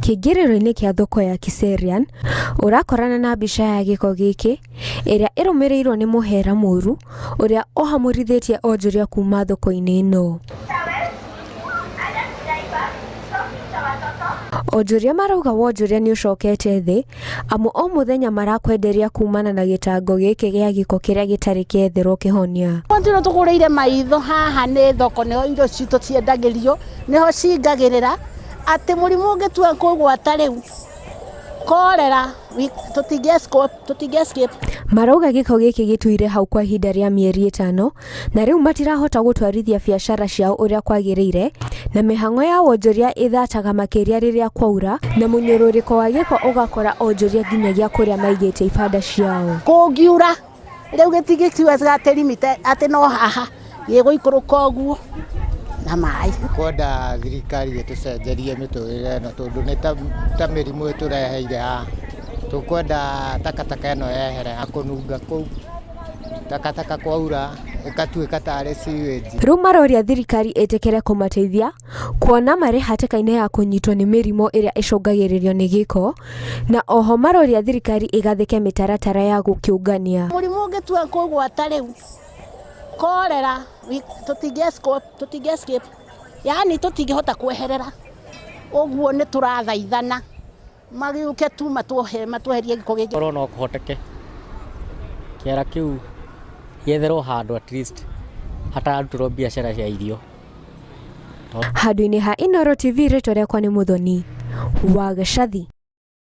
Kĩingĩrĩro-inĩ kĩa thoko ya Kiserian, ũrakorana na mbica ya gĩko gĩkĩ, ĩrĩa ĩrũmĩrĩirwo nĩ mũhera mũru, ũrĩa ũhamũrithĩtie onjoria kuma thoko-inĩ ĩno. Onjoria marauga wonjoria nĩ ũcokete thĩ, amu o mũthenya marakwenderia kumana na gĩtango gĩkĩ gĩa gĩko kĩrĩa gĩtarĩ kĩetherwo kĩhonia. Tondũ tũgũrĩire maitho haha nĩ thoko nĩho indo citũ ciendagĩrio, nĩho cingagĩrĩra, atĩ mũrimũ ũngĩtua kũgwata rĩu korera tũtingĩ escape. Marauga gĩko gĩkĩ gĩtũire hau kwa ihinda rĩa mĩeri ĩtano na rĩu matirahota gũtwarithia biacara ciao ũrĩa kwagĩrĩire na mĩhang'o ya wonjoria ĩthataga makĩria rĩrĩa kwaura na mũnyũrũrĩko wa gĩko ũgakora onjoria nginyagia kũrĩa maigĩte ibanda ciao. Kũngiura rĩu gĩtingĩkiuga atĩ limit atĩ no haha gĩgũikũrũka ũguo na maĩ. Kwenda thirikari ĩtũcenjerie mĩtũrĩre ĩno tondũ nĩ ta mĩrimũ ĩtũreheire haha. Tũkwenda takataka ĩno yehere kũnunga kũu takataka kwaura ĩgatuĩka tarĩ sewage. Rĩu maroria thirikari ĩtĩkĩre kũmateithia kuona marĩ hatĩka-inĩ ya kũnyitwo nĩ mĩrimũ ĩrĩa ĩcũngagĩrĩrio nĩ gĩko, na oho maroria thirikari ĩgathĩke mĩtaratara ya gũkĩũngania. Mũrimũ ũngĩtua kũgwata rĩu korera tũtingĩ escape, yaani tũtingĩhota kweherera, ũguo nĩ tũrathaithana magĩũke tu matweherie gĩko gĩkĩ. Korwo no kũhoteke kĩara kĩu gĩetherwo handũ at least hatararutĩrwo biacara cia irio. Handũ-inĩ ha Inooro TV rĩtwa rĩakwa nĩ Mũthoni wa Gĩcathi.